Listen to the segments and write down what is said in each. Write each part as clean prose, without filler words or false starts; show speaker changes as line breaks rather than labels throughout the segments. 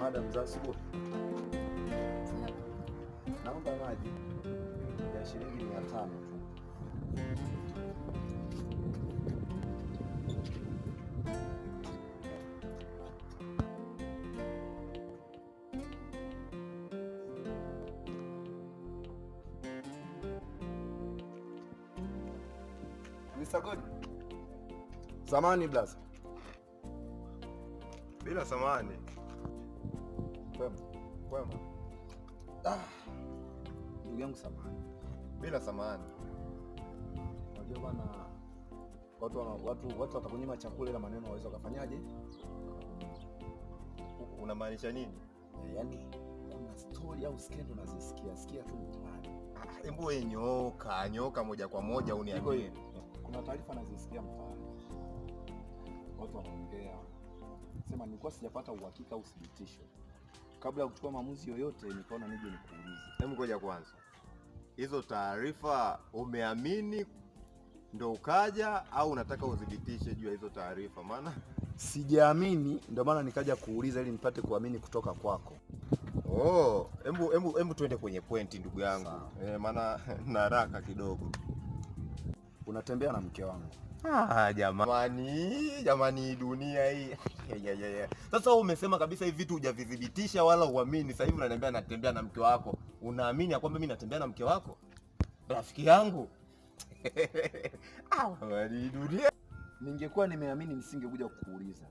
Madam, za asubuhi. Naomba maji ya shilingi 500 tu. Mr. God. Samani blaza.
Bila samani.
Kwema.
Kwema.
Ah. Ndugu yangu samani.
Bila samani.
Unajua bwana, watu watakunyima chakula ila maneno waweza wakafanyaje?
Unamaanisha nini?
Yaani kuna story au skendo nazisikia sikia tu mtaani.
Hebu wewe nyoka, nyoka moja kwa moja uniambie.
Kuna taarifa nazisikia mtaani. Watu wanaongea. Sema nilikuwa sijapata uhakika au uthibitisho. Kabla ya kuchukua maamuzi yoyote nikaona nije nikuulize.
Hebu ngoja kwanza. Hizo taarifa umeamini ndo ukaja au unataka udhibitishe juu ya hizo taarifa? Maana
sijaamini, ndio maana nikaja kuuliza ili nipate kuamini kutoka kwako.
Oh, hebu tuende kwenye pointi ndugu yangu. Maana na haraka kidogo.
Unatembea na mke wangu.
Ah, jamani, jamani dunia hii. Ya. Sasa wewe umesema kabisa hivi vitu hujavithibitisha wala uamini. Sasa hivi unaniambia natembea na mke wako. Unaamini ya kwamba mimi natembea na mke wako? Rafiki yangu. Ah, jamani dunia.
Ningekuwa nimeamini nisingekuja kukuuliza.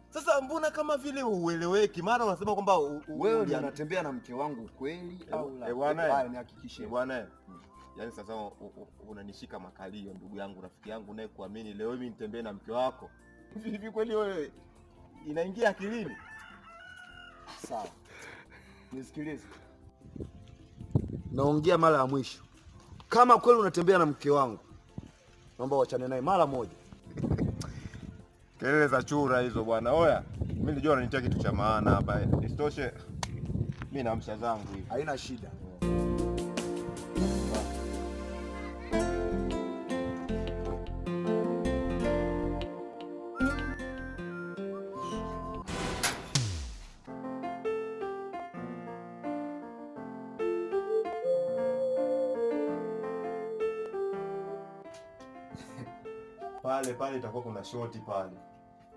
Sasa mbona kama vile ueleweki? Mara unasema kwamba
wewe ndio unatembea na mke wangu kweli au la?
Bwana,
Haya, nihakikishie.
Bwana. Yaani sasa unanishika makalio ndugu yangu, rafiki yangu naye kuamini leo mimi nitembee na mke wako. Hivi kweli wewe inaingia akilini?
Sawa. Nisikilize. Naongea mara ya mwisho. Kama kweli unatembea na mke wangu, naomba uachane naye mara moja.
Kelele za chura hizo bwana. Oya, mimi nilijua unanitia kitu cha maana hapa. Isitoshe mimi naamsha zangu hivi.
Haina shida.
Pale pale itakuwa kuna shoti pale.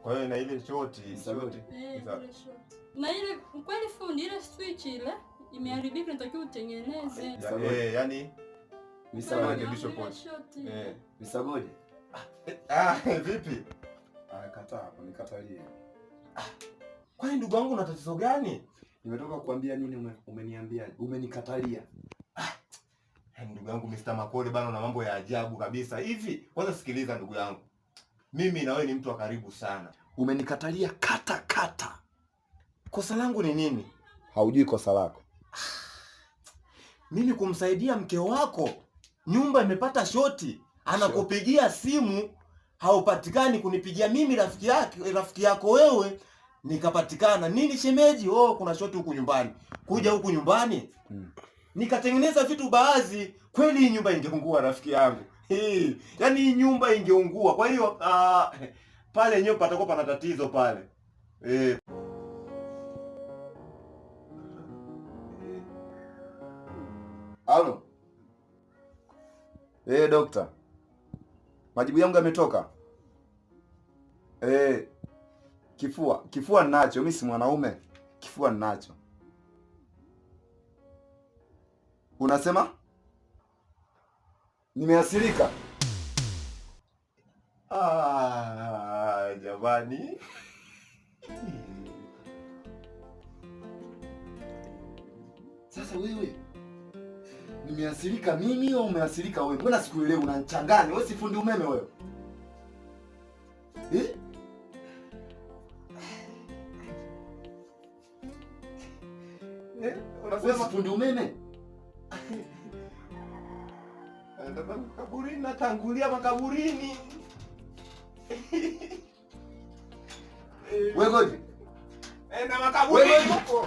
Kwa hiyo na ile shoti, shoti.
Ile shoti. Na ile kweli fundi ile switch ile imeharibika, inatakiwa utengeneze.
Yaani
Misagoje
shoti.
Misagoje.
Vipi?
Kataa hapo, nikatalie.
Kwani ndugu wangu una tatizo gani?
Nimetoka kuambia nini, umeniambia? Umenikatalia.
Ndugu yangu Mr. Makole bana, una mambo ya ajabu kabisa. Hivi kwanza sikiliza ndugu yangu. Mimi na wewe ni mtu wa karibu sana.
Umenikatalia kata kata.
Kosa langu ni nini?
Haujui kosa lako.
Mimi kumsaidia mke wako, nyumba imepata shoti, anakupigia simu haupatikani, kunipigia mimi rafiki yake, rafiki yako wewe nikapatikana. Nini shemeji? Oh, kuna shoti huku nyumbani. Kuja huku nyumbani. Nikatengeneza vitu baadhi, kweli hii nyumba ingeungua rafiki yangu. Hii, yaani hii nyumba ingeungua. Kwa hiyo pale yenyewe patakuwa pana tatizo pale.
Halo. Dokta. Majibu yangu yametoka. Kifua ninacho, mimi si mwanaume. Kifua ninacho. Unasema? Nimeathirika.
Jamani.
Sasa wewe nimeathirika mimi au umeathirika wewe? Mbona sikuelewi, unanichanganya. Wewe si fundi umeme wewe? Eh?
Unasema
si fundi umeme?
Kaburini, natangulia makaburini.
Wewe goje?
Na makaburini huko.